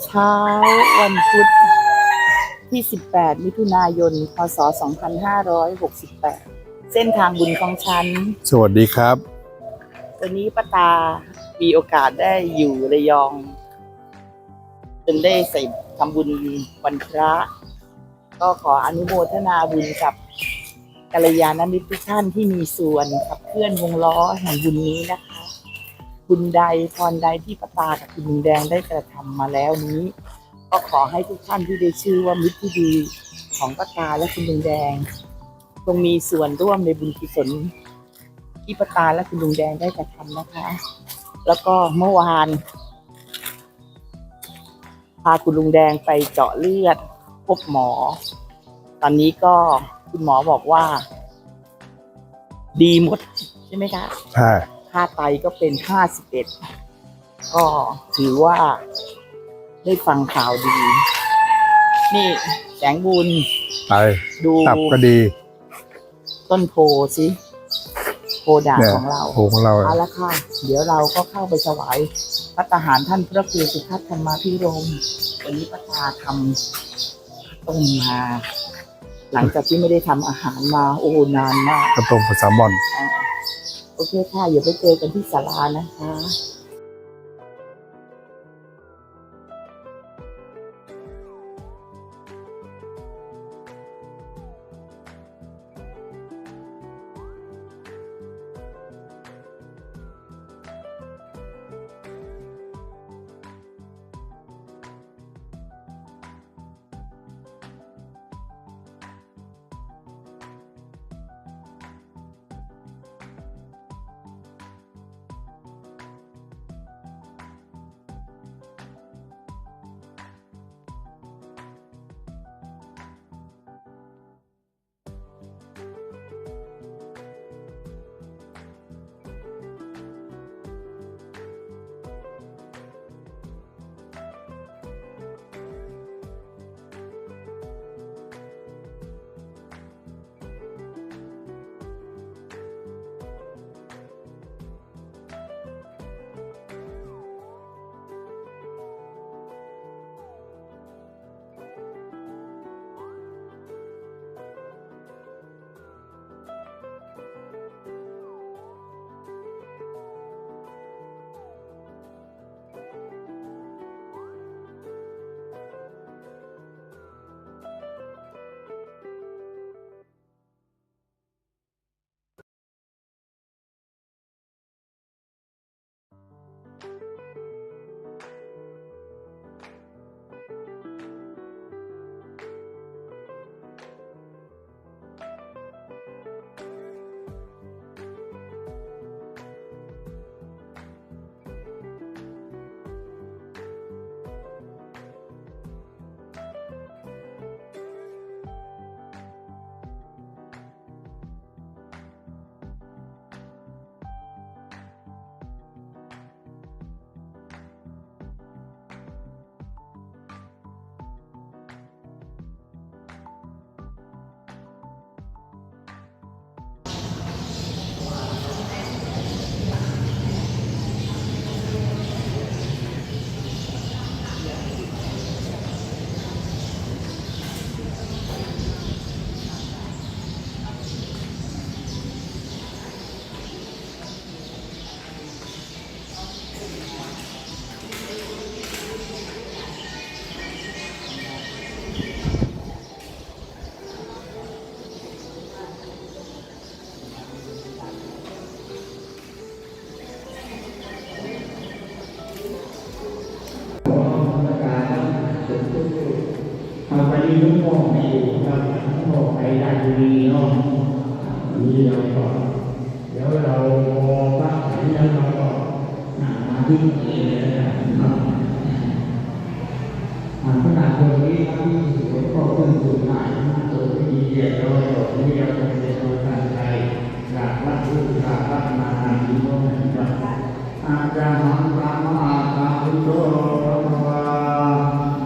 เช้าวันพุธที่สิบแปดมิถุนายน พ.ศ. สองพันห้าร้อยหกสิบแปด เส้นทางบุญของฉัน สวัสดีครับ วันนี้ป้าตามีโอกาสได้อยู่ระยอง จนได้ใส่ทำบุญวันพระ ก็ขออนุโมทนาบุญกับกัลยาณมิตรทุกท่านที่มีส่วนขับเคลื่อนวงล้อแห่งบุญนี้นะคะ บุญใดพรใดที่ป้าตากับคุณลุงแดงได้กระทำมาแล้วนี้ ก็ขอให้ทุกท่านที่ได้ชื่อว่ามิตรที่ดีของป้าตาและคุณลุงแดง จงมีส่วนร่วมในบุญกุศลที่ป้าตาและคุณลุงแดงได้กระทำนะคะ แล้วก็เมื่อวาน พาคุณลุงแดงไปเจาะเลือด พบหมอ ตอนนี้ก็คุณหมอบอกว่าดีหมด ใช่ไหมคะ ใช่ ค่าไตก็เป็นห้าสิบเอ็ด ก็ถือว่าได้ฟังข่าวดี นี่แสงบุญ ไป ดู ตับก็ดี ต้นโพธิ์สิ โพธิ์ด่าง เนี่ย ของเรา โพธิ์ของเรา เอาละค่ะ เดี๋ยวเราก็เข้าไปถวายภัตตาหารท่านพระครูสุทัศน์ธรรมาภิรมย์ วันนี้ป้าตาทำข้าวต้มมา หลังจากที่ไม่ได้ทำอาหารมา โอ้ นานมาก ข้าวต้มกับแซลมอน อ่า โอเคค่ะ เดี๋ยวไปเจอกันที่ศาลานะคะເອົາໄປຢູ່ເມືອງທອງໃຫ້ຢູ່ ເຈົ້າເມືອງທອງໄປລາດບຸຣີເນາະ ນີ້ເຮົາກໍ ດຽວເຮົາຂໍພັກໃຫ້ແລ້ວເຮົາກໍນັ່ງສະມາທິເອງເລີຍເນາະ. ອາ ຂະນະເພິ່ນມີທຳພິທີສົວດຂໍຂຶ້ນສູ່ທ້າຍ ມາໂຕພິທີຮຽບຮ້ອຍແລ້ວ ດຽວເພິ່ນຈະເອົາທ່ານໄປກາບວັດ ກາບວັດມານັ່ງຢູ່ໂຮງນັ້ນເນາະ. ອາຈະຫັງ ສະມາ ສຳພຸດໂທ ພະຄະວາ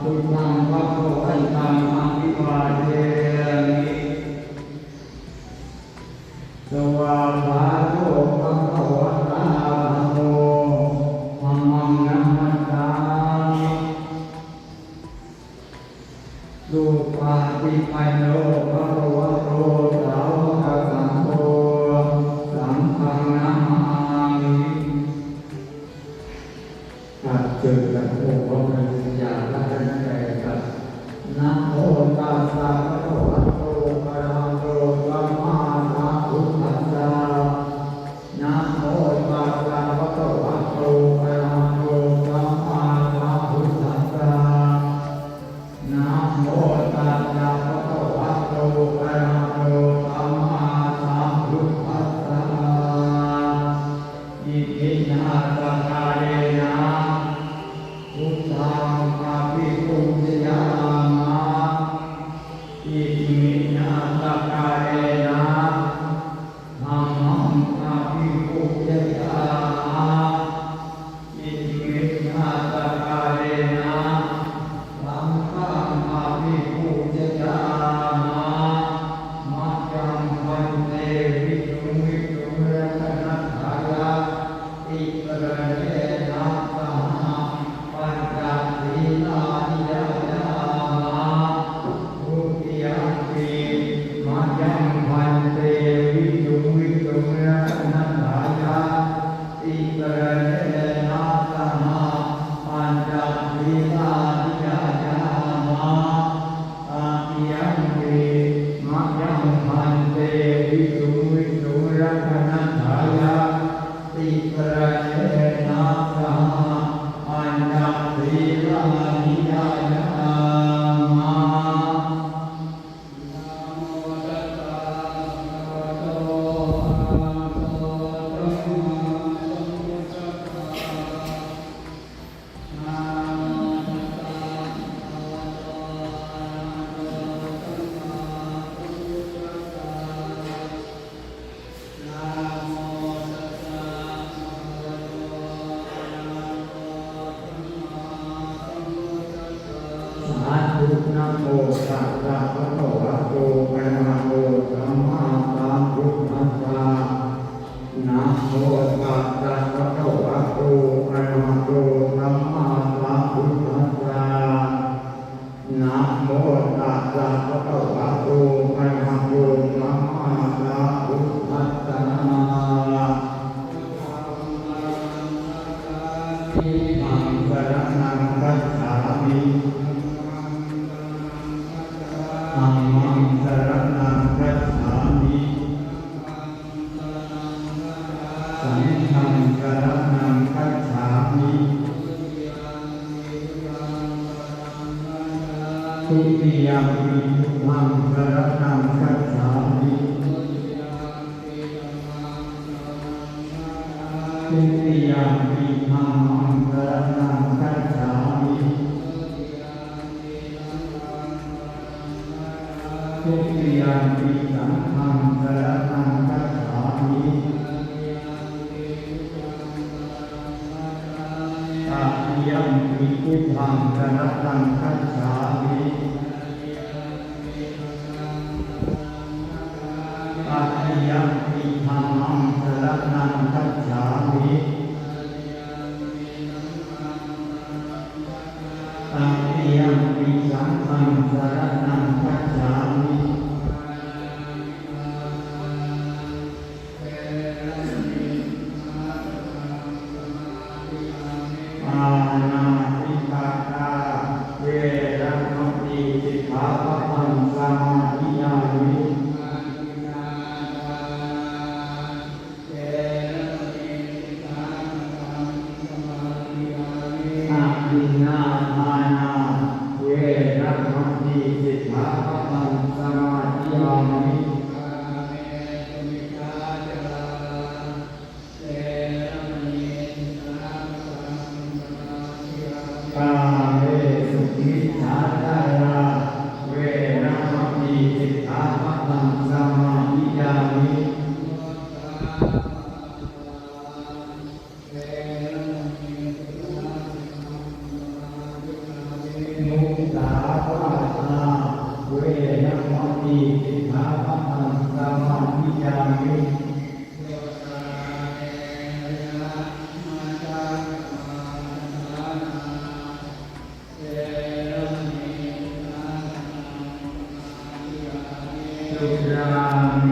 ພຸດທັງ ພະຄະວັນຕັງ ອະພິວາເທມິ. ສະວາກຂາໂຕ ພະຄະວະຕາ ທຳໂມ ທຳມັງ ນະມັດສາມິ. ໂນ ພະຄະວະໂຕ ສາວະກະສັງໂຄ ສັງຄັງນະມາມິ. ຄັບ ເຊີນກັນ ອົງພະປະລິດສະຍາ ພະທັນໃຈກັນ. ນະໂມຕັດສະ ພະຄະວະໂຕ ອະລະຫະໂຕ ສຳມາສຳພຸດທັດສະ. ນະໂມຕັດສະ ພະຄະວະໂຕ ອະລະຫະໂຕ ສຳມາສຳພຸດທັດສະ. ນະໂມຕັດສະ ພະຄະວະໂຕ ອະລະຫະໂຕ ສຳມາສຳພຸດທັດສະ. ອິມິນາ ສະກາເລນະ ບຸດທັງ ອະພິປູຊະຍາມະ. ອິມິນາ ສະກາເລນະ ທຳມັງ ອະພິປູຊະຍາມະ. ອິມິນາ ສະກາເລນະ ສັງຄັງ ອະພິປູຊະຍາມະ. ມະຍັງ ພັນເຕ ວິສຸງ ວິສຸງ ລັກຂະນະຖາຍະ ຕິສະລະເນນະ ສະຫະ ປັນຈະສີລານິ ຍາຍາມະ. ທຸຕິຍະ ມະຍັງ ພັນເຕ ວິສຸງ ວິສຸງ ລັກຂະນະຖາຍະ ຕິສະລະເນນະ ສະຫະ ປັນຈະສີລານິ ຍາຍາມະ. ຕະຕິຍະ ມະຍັງ ພັນເຕ ວິສຸງ ວິສຸງ ລັກຂະນະຖາຍະ ຕິສະລະເນນະ ສະຫະ ປັນຈະສີລານິ ຍາຍາມະ. ສາທຸ ນະໂມຕັດສະ ພະຄະວະໂຕ ອະລະຫະໂຕ ສຳມາສຳພຸດທັດສະ. ນະໂມຕັດສະ ພະຄະວະໂຕ ອະລະຫະໂຕ ສຳມາສຳພຸດທັດສະ. ນະໂມຕັດສະ ພະຄະວະໂຕ ອະລະຫະໂຕ ສຳມາສຳພຸດທັດສະ. ທຳມັງສະລະນັງ ຄັດສາມິ. ທຳມັງສະລະນັງ ຄັດສາມິ. ສັງຄັງສະລະນັງ ຄັດສາມິ. ທຸຕິຍຳປິ ພຸດທັງສະລະນັງ ຄັດສາມິ. ທຸຕິຍຳປິ ທຳມັງສະລະນັງ ຄັດສາມິ. ທຸຕິຍຳປິ ສັງຄັງສະລະນັງ ຄັດສາມິ. ຕະຕິຍຳປິ ພຸດທັງສະລະນັງ ຄັດສາມິ. ຕະຕິຍຳປິ ທຳມັງສະລະນັງ ຄັດສາມິ. ຕະຕິຍຳປິ ສັງຄັງສະລະນັງ ຄັດສາມິ. ປານາຕິປາຕາ ເວລະມະະຕິ ສິກຂາປະທັງ ສະມາທິຍາມິ. ອະທິນນາທານາ ເວລະມະະຕິ ສິກຂາປະທັງ ສະມາທິຍາມິ. ກາເມສຸມິດສາຈາລາ ເວລະມະຕິ ສິກຂາປະທັງ ສະມາທິຍາມິ. ມຸສາວາທາ ເວລະມະະຕິ ສິກຂາປະທັງ ສະມາທິຍາມິ. ເວລະມະະຕິ ສິກຂາປະທັງ ສະມາທິຍາ ເວລາເມ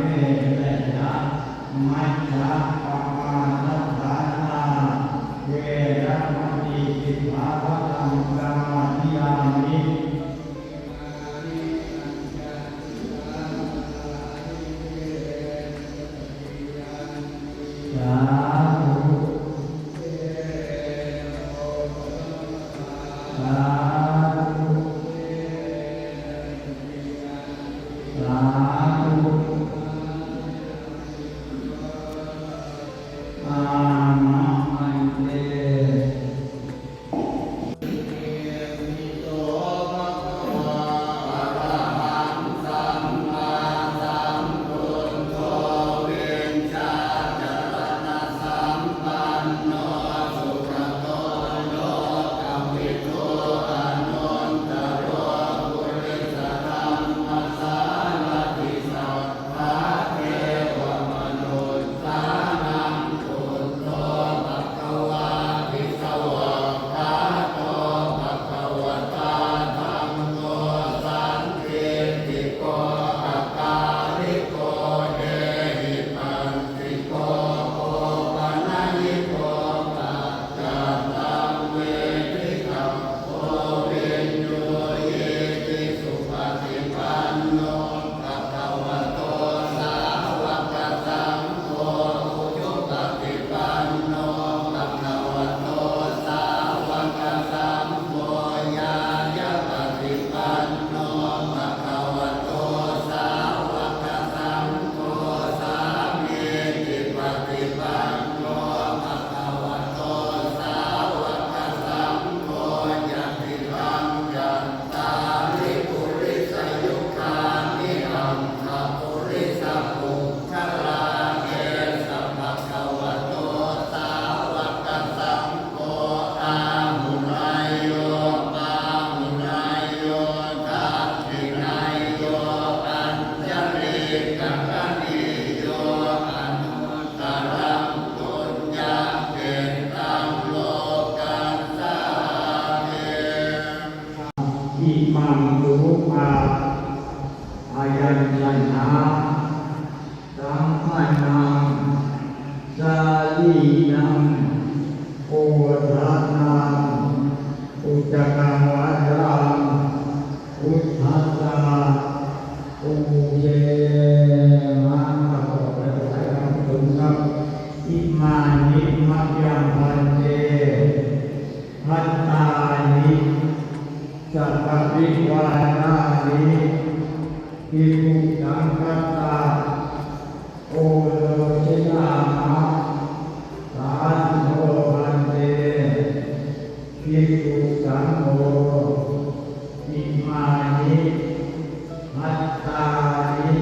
ແລະ ຍັດ ມັດຈະປະມາທັດຖານາ ເວລາມະຕິ ສິກຂາປະທັງ ສະມາທິຍາມິ. ສາທຸ ສາທຸ ສາທຸ ອາມະພັນເຕ. ອິມັງ ປຸກຂະ ພະຍັນຊະນະ ສຳມະນັງ ສາລີນັງ ໂອທະນັງ ອຸດຈັກຂັງ ວາທະລັງ ພຸດທັດສະ ໂອເຄ ມາ ມາຂໍຖວາຍຄຳສົງເນາະ. ອິມານິ ມະຍັງ ພັນເຕ ພັດຕານິ ສັກຂະວິວາທານິ ພິກຂຸ ສັງຄັດສະ ໂອໂນຊະຍາມະ ສາທຸໂນ ພັນເຕ ພິກຂຸ ສັງໂຄ ອິມານິ ພັດຕານິ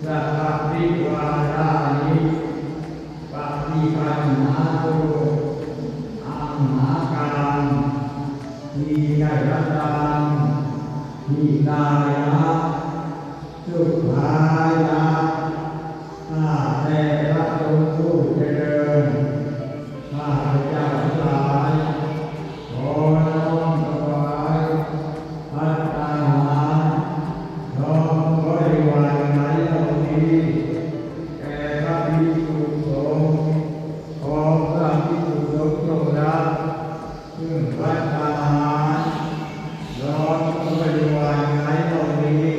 ສັກຂະວິວາທານິ ປະຕິຄັນຫາຕຸ ອັງຫາກັງ ທີຄະຍະຕັງ ຫິຕາຍະ ສຸຂາຍະ. ຂ້າແຕ່ພະສົງຜູ້ຈະເລີນ ຂ້າພະເຈົ້າທັງຫຼາຍ ຂໍນ້ອມຖວາຍ ພັດຕາຫານ ພ້ອມບໍລິວານທັງຫຼາຍເຫຼົ່ານີ້ ແກ່ພະພິກຂຸສົງ ຂໍພະພິກຂຸສົງຈົ່ງຮັບ ເຊິ່ງພັດຕາຫານ ພ້ອມບໍລິວານທັງຫຼາຍເຫຼົ່ານີ້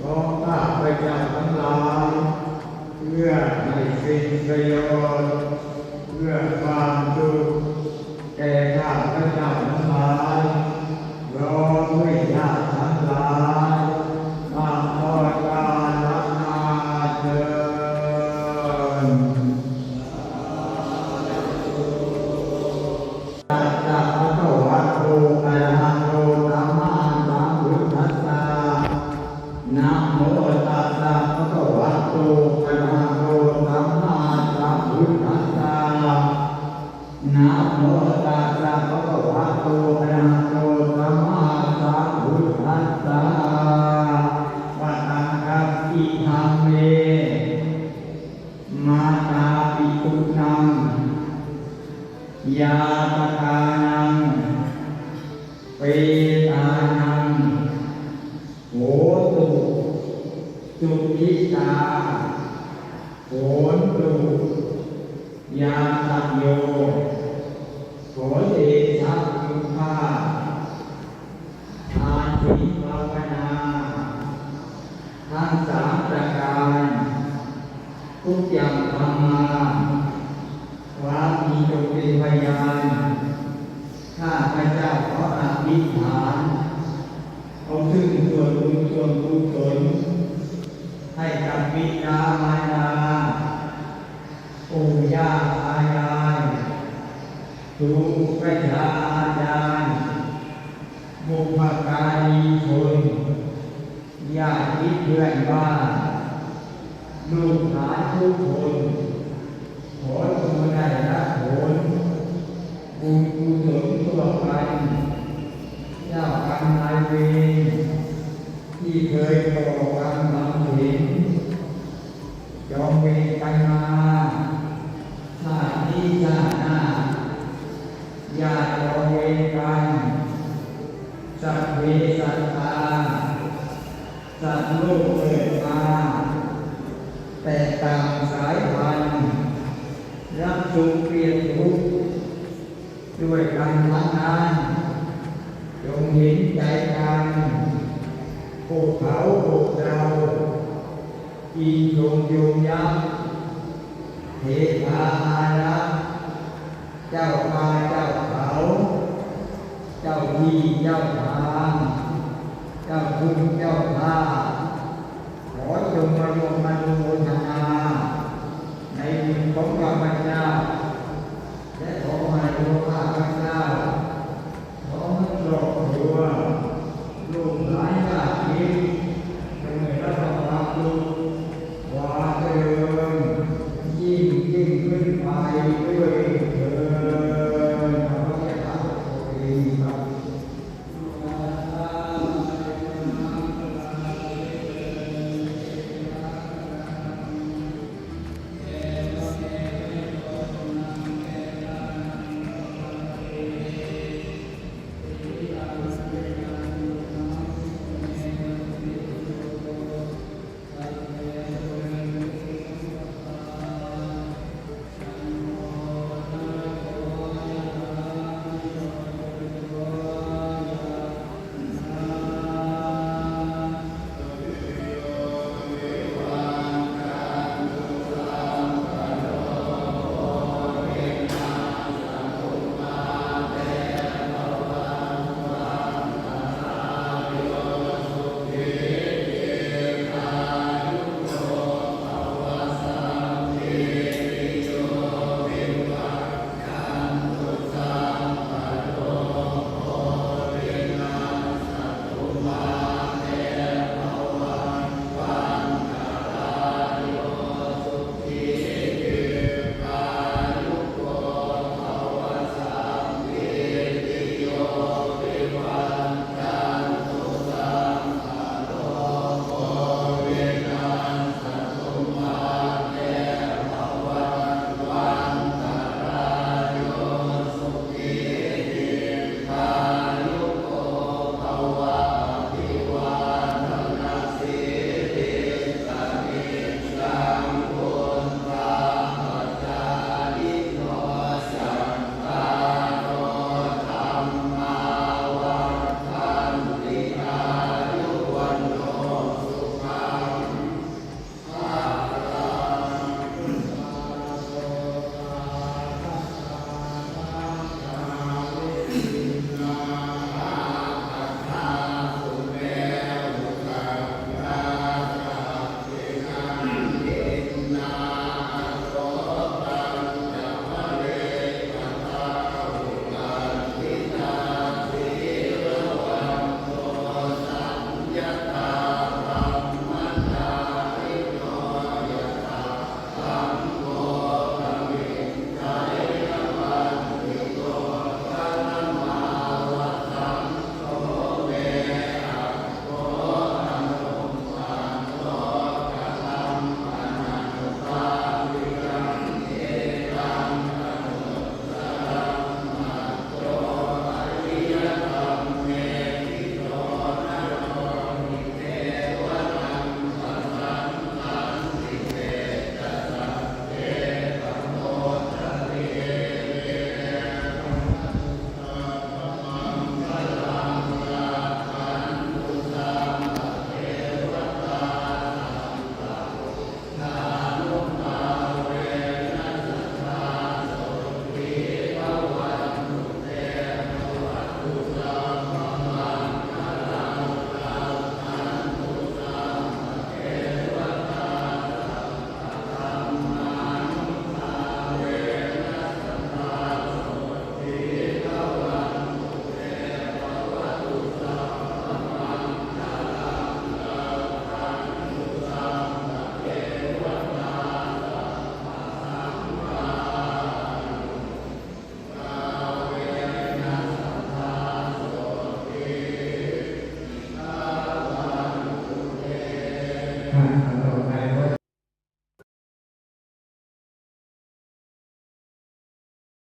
ຂອງຂ້າພະເຈົ້າທັງຫຼາຍ ເພື່ອໃຫ້ເປັນປະໂຫຍດ ເພື່ອຄວາມສຸກ ແກ່ຂ້າພະເຈົ້າທັງຫຼາຍ ພ້ອມດ້ວຍຍາດທັງຫຼາຍ ຕະຫຼອດການນານເທີ້ນ. ສາທຸ ຕັດສະ ພະຄະວະໂຕ ອະລະຫະໂຕ ສຳມາສຳພຸດທັດສະ. ນະໂມ ຕັດສະ ພະຄະວະໂຕ ອະລະຫະໂຕ ສຳມາສຳພຸດທັດສະ. ນະໂມ ຕັດສະ ພະຄະວະໂຕ ອະລະຫະໂຕ ສຳມາສຳພຸດທັດສະ. ວະຕັງ ຄັດຕິທຳເມ ມາຕາ ປິຕຸນັງ ຍາຕະການັງ ເປຕານັງ ໂຫຕຸ ຍານະໂຍ ຂໍເດຊະອະນຸພາບ ທານສິນພາວະນາ ທັງສາມປະການ ທຸກຢ່າງທຳມາ ຄວາມຈິງຈົ່ງເປັນພະຍານ ຂ້າພະເຈົ້າຂໍອະທິຖານ ອຸທິດສ່ວນບຸນສ່ວນກຸສົນ ໃຫ້ກັບບິດາມານດາ ປູ່ຍ່າອາຍາຍ ຄູອຸປັດຊາອາຈານ ບຸບພະກາລີຊົນ ຍາດຕິເພື່ອນບ້ານ ລູກຫຼານທຸກຄົນ ຂໍຈົ່ງໄດ້ຮັບຜົນ ບຸນກຸສົນຮ່ວມກັນ ເຈົ້າກຳນາຍເວນ ທີ່ເຄີຍກໍ່ກຳບຳເພັນ ຈອງເວນກັນມາ ຊາດນີ້ຊາດໜ້າ ຢ່າຈອງເວນກັນ ສັບເພສັດຕາ ສັດໂລກເກີດມາ ແຕກຕ່າງສາຍພັນ ຮັກສຸກປ່ຽນທຸກ ດ້ວຍກັນທັງນັ້ນ ຈົ່ງເຫັນໃຈກັນ ພວກເຂົາພວກເຈົ້າ ອີ່ສົມຍົງຍັບ ເທວາອາລັກ ເຈົ້າປ່າເຈົ້າເຂົາ ເຈົ້າທີ່ເຈົ້າທາງ ເຈົ້າທຸກເຈົ້າທ່າ ຂໍຈົ່ງມາຮ່ວມອະນຸໂມທະນາ ໃນບຸນຂອງຂ້າພະເຈົ້າ ແລະ ຂໍໃຫ້ຕົວຂ້າພະເຈົ້າ ພ້ອມທັງຄອບຄົວ ລູກຫຼານຍາດມິດ ຈົ່ງໄດ້ຮັບຄວາມສຸກ ຄວາມຈະເລີນ ຍິ່ງໆຂຶ້ນໄປດ້ວຍເທີ້ນ. ຂ້າພະເຈົ້າເອງ.